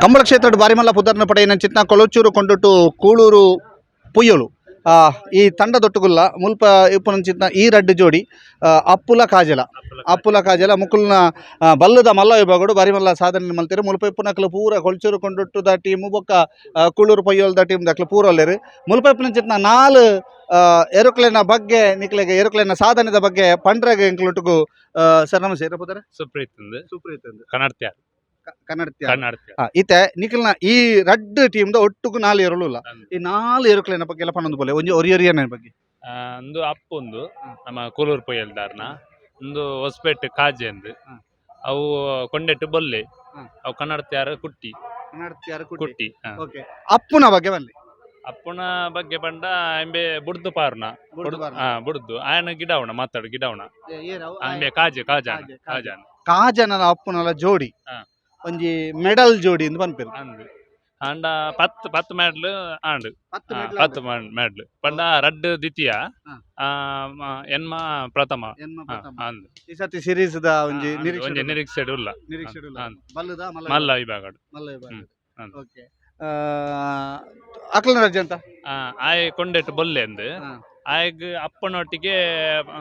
Kambala ಕ್ಷೇತ್ರದ ಬಾರಿಮಲ್ಲ ಪುದರ್ನ ಪಡೆಯಿನ ಚಿತ್ನ ಕೊಳಚೂರು ಕೊಂಡುಟು ಕೂಳೂರು ಪುಯ್ಯೋಳು ಈ ತಂಡದೊಟ್ಟುಗುಲ್ಲ ಮುಲ್ಪ ಇಪ್ಪುನಂಚಿತ್ನ ಈ ರಡ್ಡು ಜೋಡಿ ಅಪ್ಪುಲ ಕಾಜಲ ಅಪ್ಪುಲ ಕಾಜಲ ಮುಕುಲ್ನ ಬಲ್ಲದ ಮಲ್ಲ ವಿಭಾಗಡು ಬಾರಿ ಮಲ್ಲ ಸಾಧನೆ ಮಲ್ತಿರು. ಮುಲ್ಪ ಇಪ್ಪುನಕ್ಲು ಪೂರ ಕೊಳಚೂರು ಕೊಂಡುಟ್ಟುದ ಟೀಮು ಬೊಕ್ಕ ಕೂಳೂರು ಪೊಯ್ಯೋಲ್ದ ಟೀಮ್ ದಕ್ಲು ಪೂರ ಒಲ್ಲೆರು. ಮುಲ್ಪ ಇಪ್ಪುನಂಚಿತ್ನ ನಾಲ್ ಎರುಕ್ಲೆನ ಬಗ್ಗೆ ನಿಕ್ಲೆಗ್ ಎರುಕ್ಲೆನ ಸಾಧನೆದ ಬಗ್ಗೆ ಪಂಡ್ರಗ್ ಎಂಕ್ಲೊಟ್ಟುಗು. ಸರ್ ನಮಸ್ತೆ, ಏರಪುದಾರೆ? ಸುಪ್ರೀತ್ ಅಂದ್. ಸುಪ್ರೀತ್ ಅಂದ್. ಕನ್ನಡ್ತ್ಯಾರ್. ಕನ್ನಡತ್ಯ. ಕನ್ನಡ್ತ್ಯಾರ್. ಇತ್ತೆ ನಿಖಲ್ನ ಈ ರಡ್ಡ್ ಟೀಮ್ ದ ಒಟ್ಟುಗು ನಾಲ್ ಎರುಳುಲ್ಲ. ಅಂದ್. ಈ ನಾಲ್ ಎರುಕ್ಲೆನ ಬಗ್ಗೆ ಎಲ್ಲ ಪನ್ನೊಂದು ಬೋಲೆ, ಒಂಜಿ ಒರಿಯೊರಿಯನ ಬಗ್ಗೆ. ಅಂದು ಅಪ್ಪುಂದು ನಮ್ಮ ಕೂಲೂರು ಪೊಯ್ಯಲ್ದಾರ್ನ, ಒಂದು ಹೊಸಪೇಟೆ ಕಾಜೆ ಅಂದ್. ಅವು ಕೊಂಡೆಟ್ಟು ಬೊಲ್ಲೆ. ಅವು ಕನ್ನಡತ್ಯಾರ ಕುಟ್ಟಿ. ಕನ್ನಡತ್ಯಾರ. ಕುಟ್ಟಿ. ಓಕೆ, ಅಪ್ಪುನ ಬಗ್ಗೆ ಬನ್ನಿ. ಅಪ್ಪುನ ಬಗ್ಗೆ ಪಂಡ ಎಂಬೆ ಬುಡ್ದು ಪಾರ್ನ. ಬುಡ್ದು ಆಯನ ಗಿಡವಣ ಮಾತಾಡು ಗಿಡವಣ ಅಂಬೆ ಕಾಜೆ ಕಾಜಾನ. ಕಾಜೆ, ಕಾಜೆ. ಕಾಜಾನ. ಕಾಜನ ಅಪ್ಪುನಲ ಜೋಡಿ ಒಂಜಿ ಮೆಡಲ್ ಜೋಡಿ ಅಂತ ಪನ್ಪೆರ್. ಅಂದ್ ಆಂಡ 10 10 ಮೆಡ್ಲ್ ಆಂಡ್. 10 ಮೆಡ್ಲ್ ಪಂಡ ರಡ್ಡ್ ದ್ವಿತೀಯ, ಎನ್ಮ ಪ್ರಥಮ. ಅಂದ್. ಈ ಸರ್ತಿ ಸೀರೀಸ್ ದ ಒಂಜಿ ಅಂದ್, ಒಂಜಿ ನಿರೀಕ್ಷೆ ನಿರೀಕ್ಷೆಡ್ ಉಲ್ಲ. ನಿರೀಕ್ಷೆ. ಅಂದ್. ಬಲ್ಲದ ಮಲ್ಲ ವಿಭಾಗಡ್. ಮಲ್ಲ ವಿಭಾಗ. ಅಂದ್. ಓಕೆ, ಅಕ್ಲನ ರಜೆ ಅಂತ. ಆಯ್ ಕೊಂಡೆಟ್ಟು ಬೊಲ್ಲೆ ಅಂದ್. ಆಯಗ್ ಅಪ್ಪನೊಟ್ಟಿಗೆ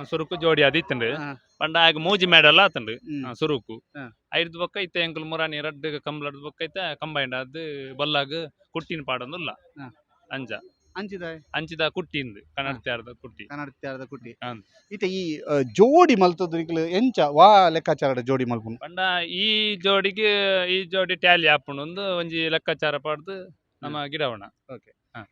ಸುರುಕು ಜೋಡಿ ಅದಿತ್ತಂಡು. ಪಂಡ ಆಯಗ್ ಮೂಜಿ ಮೆಡಲ್ ಆತಂಡು ಸುರುಕು. ಐದು ಬೊಕ್ಕ ಇತ್ತೆ ಎಂಕುಲು ಮುರಾನಿ ರಡ್ಡ್ ಕಂಬ್ಲಡ್ ಬೊಕ್ಕ ಇತ್ತೆ ಕಂಬೈಂಡ್ ಅದು ಬೊಲ್ಲಾಗ್ ಕುಟ್ಟಿನ ಪಾಡೊಂದುಲ್ಲ. ಅಂಚ. ಅಂಚಿದ. ಅಂಚಿದ ಕುಟ್ಟಿಂದು ಕನ್ನಡತ್ಯಾರದ ಕುಟ್ಟಿ. ಕನ್ನಡತ್ಯಾರದ ಕುಟ್ಟಿ. ಅಂದ್. ಇತ್ತೆ ಈ ಜೋಡಿ ಮಲ್ತದ್ದು ನಿಕ್ಲು ಎಂಚ ವಾ ಲೆಕ್ಕಾಚಾರದ ಜೋಡಿ ಮಲ್ಪುನು? ಪಂಡ ಈ ಜೋಡಿಗೆ ಈ ಜೋಡಿ ಟ್ಯಾಲಿ ಆಪುಂಡು ಒಂದು ಒಂಜಿ ಲೆಕ್ಕಾಚಾರ ಪಾಡ್ದು ನಮ್ಮ ಗಿಡವಣ.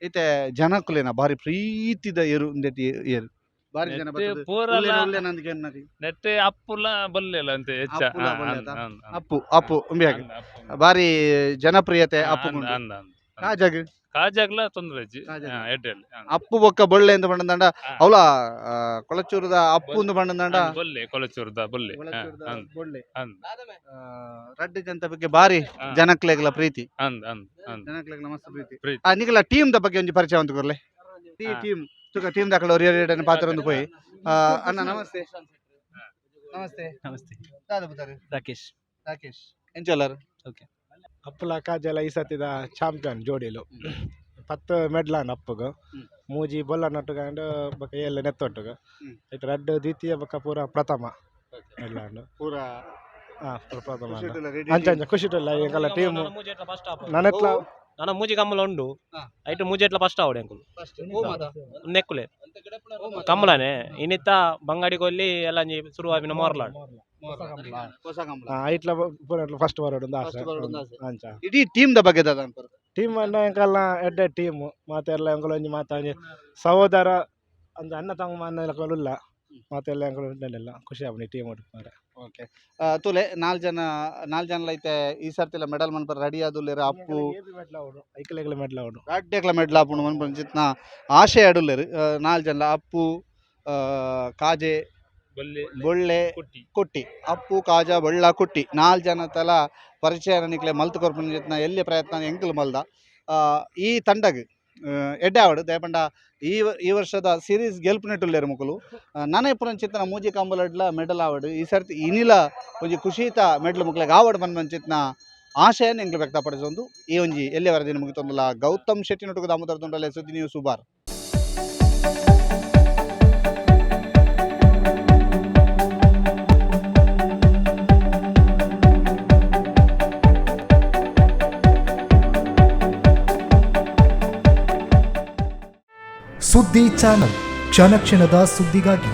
ಇತ್ತೆ ಜನಕುಲೇನ ಬಾರಿ ಪ್ರೀತಿದ ಏರು ಉಂದೆಟ್ ಏರು ಬಾರಿ ಜನ ನೆಟ್ ಬತ್ತದು ಪೂರಲ ಉಲ್ಲೇನ ಉಲ್ಲೇನ ಅಂದ್ ಕೇನ್ನರಿ. ನೆಟ್ ಅಪ್ಪುಲ ಬೊಲ್ಲೆಲ ಅಂತೆ ಹೆಚ್ಚ. ಅಪ್ಪುಲ ಬೊಲ್ಲೆ ಅಂದ್, ಅತ್ತ? ಅಂದ್, ಅಂದ್. ಅಪ್ಪು ಅಪ್ಪು ಉಂಬ್ಯಾಗ್ ಅಂದ್, ಅಪ್ಪು. ಬಾರಿ ಜನಪ್ರಿಯತೆ ಅಪ್ಪು. ಅಂದ್, ಅಂದ್, ಅಂದ್. ಕಾಜಗ್? ಕಾಜಾಗ್ಲ ತೊಂದ್ರೆ ಇಜ್ಜಿ. ಕಾಜಾಗ್. ಎಡ್ಡೆಲ್. ಅಪ್ಪು ಬೊಕ್ಕ ಬೊಳ್ಳೆ ಅಂತ ಪಂಡಂದಾಂಡ ಅವಲ ಕೊಳಚೂರದ ಅಪ್ಪು ಅಂದ್ ಪಂಡಂದಾಂಡ ಅಂದ್, ಬೊಲ್ಲೆ ಕೊಲಚೂರ್ದ ಬೊಲ್ಲೆ. ಕೊಳಚೂರದ ಅಂದ್. ಬೊಳ್ಳೆ. ಅಂದ್. ರಡ್ಡ್ ಜನತ ಬಗ್ಗೆ ಬಾರಿ ಜನಕ್ಲೆಗ್ಲ ಪ್ರೀತಿ. ಅಂದ್ ಅಂದ್ ಅಂದ್. ಜನಕ್ಲೆಗ್ಲ ಮಸ್ತ್ ಪ್ರೀತಿ. ಪ್ರೀತಿ. ನಿಕಲ ಟೀಮ್ ದ ಬಗ್ಗೆ ಒಂಜಿ ಪರಿಚಯ ಅಂತ ಕೊರ್ಲೆ ಈ ಟೀಮ್ ತುಕ ಟೀಮ್ ದಾಕಲ ಒರಿ ಒರಿ ಪಾತ್ರ ಒಂದು ಪೋಯಿ. ಅಣ್ಣ ನಮಸ್ತೆ, ನಮಸ್ತೆ. ನಮಸ್ತೆ. ದಾದ ಪುದರ್? ರಾಕೇಶ್. ರಾಕೇಶ್, ಎಂಚೊಲ್ಲರ್? ಅಪ್ಪುಲ ಕಾಜೆಲ ಈ ಸತಿದ ಚಾಂಪಿಯನ್ ಜೋಡಿಲು. 10 ಮೆಡ್ಲಾನ್ ಅಪ್ಪುಗು. ಮೂಜಿ ಬೊಲ್ಲ ನಟ್ಟುಗಾಂಡ್ ಬೊಕ ಏಲ್ ನೆತ್ತೊಟ್ಟುಗು. ಐಟ್ ರಡ್ಡ್ ದ್ವಿತೀಯ ಬೊಕ ಪೂರ ಪ್ರಥಮ ಮೆಡ್ಲಾಂಡ್. ಪೂರ. ಪೂರ ಪ್ರಥಮ ಆಂಡ್. ಖುಷಿಟುಲ್ಲ ರೆಡಿ. ಅಂಚ ಅಂಚ ಖುಷಿಟುಲ್ಲ ಎಂಕಲ್ಲ ಟೀಮ್ ನನತ್ಲ. ನನ್ನ ಮೂಜಿ ಕಮ್ಮಲ ಉಂಡು. ಐಟ್ ಮೂಜಿ ಎಟ್ಲ ಫಸ್ಟ್ ಆವಡೆ ಅಂಕುಲು. ನೆಕ್ಕುಲೆ ಕಮ್ಮಲನೆ ಇನ್ನಿತ್ತ ಬಂಗಾಡಿ ಕೊಲ್ಲಿ ಎಲ್ಲ ಒಂಜಿ ಶುರು ಆಪಿನ ಮೋರ್ಲಾಡ್. ಹೊಸ ಕಂಬಳ. ಐಟ್ಲ ಪೂರ ಫಸ್ಟ್ ಬರೋಡು ಆಸೆ. First ಬರೋಡು ಆಸೆ. ಅಂಚ. ಇಡೀ ಟೀಮ್ ದ ಬಗ್ಗೆ ದಾದ ಅನ್ಪರ್? ಟೀಮ್ ಅನ್ನ ಎಂಕಲ್ನ ಎಡ್ಡೆ ಟೀಮ್ ಮಾತೆಲ್ಲ. ಎಂಕುಲು ಒಂಜಿ ಮಾತ ಒಂಜಿ ಸಹೋದರ ಅಂದ್ ಅಣ್ಣ ತಮ್ಮ ಅನ್ನ ಉಲ್ಲ ಮಾತೆಲ್ಲ. ಎಂಕುಲು ಉಂಟೆಲ್ಲ ಖುಷಿ ಆಪುಂಡು ಟೀಮ್ ಮಾರೆ. ಓಕೆ, ತೂಲೆ ನಾಲ್ ಜನ ನಾಲ್ ಜನ ಐತೆ. ಈ ಸರ್ತಿಲ ಮೆಡಲ್ ಮನ್ಪರ ರೆಡಿ ಆದುಲ್ಲೆರ್ ಅಪ್ಪು. ಮೆಡ್ಲ್ ಆವಡು, ಐಕ್ಲೆಗ್ಲ ಮೆಡ್ಲ್ ಆವಡು. ರಡ್ಡೆಗ್ಲ ಮೆಡಲ್ ಆಪುಂಡು ಮನ್ಪುನ ಚಿತ್ನ ಆಶೆ ಅಡುಲ್ಲೆರ್ ನಾಲ್ ಜನ. ಅಪ್ಪು, ಕಾಜೆ, ಬೊಲ್ಲೆ, ಬೊಳ್ಳೆ, ಕುಟ್ಟಿ. ಕುಟ್ಟಿ. ಅಪ್ಪು, ಕಾಜಾ, ಬೊಳ್ಳ, ಕುಟ್ಟಿ ನಾಲ್ ಜನ ತಲ ಪರಿಚಯ ನಿಕ್ಲೆ ಮಲ್ತ್ ಕೊರ್ಪುನ ಚಿತ್ನ ಎಲ್ಲಿ ಪ್ರಯತ್ನ ಎಂಕುಲು ಮಲ್ದ. ಈ ತಂಡಗ್ ಎಡ್ಡೆ ಆವಡು. ದಯಪಂಡ ಈ ಈ ವರ್ಷದ ಸೀರೀಸ್ ಗೆಲ್ಪುನೆಟ್ಟುಲ್ಲೆರ್ ಮುಕುಲು. ನನ ಇಪ್ಪುನ ಚಿತ್ನ ಮೂಜಿ ಕಂಬಲಡ್ಲ ಮೆಡಲ್ ಆವಡು. ಈ ಸರ್ತಿ ಇನಿಲ ಒಂಜಿ ಖುಷಿತ ಮೆಡಲ್ ಮುಕ್ಲೆಗ್ ಆವಡ್ ಪನ್ಪುನ ಚಿತ್ನ ಆಶಯನ್ ಎಂಕ್ಲು ವ್ಯಕ್ತಪಡಿಸೊಂದು ಈ ಒಂಜಿ ಎಲ್ಲಿ ವರದಿನ ಮುಗಿತೊಂದುಲ್ಲ. ಗೌತಮ್ ಶೆಟ್ಟಿ ನೊಟ್ಟುಗು ದಾಮೋದರ ದುಂಡಲೆ, ಸುದ್ದಿ ನ್ಯೂಸ್, ಉಬಾರ್. ಸುದ್ದಿ ಚಾನಲ್, ಕ್ಷಣ ಕ್ಷಣದ ಸುದ್ದಿಗಾಗಿ.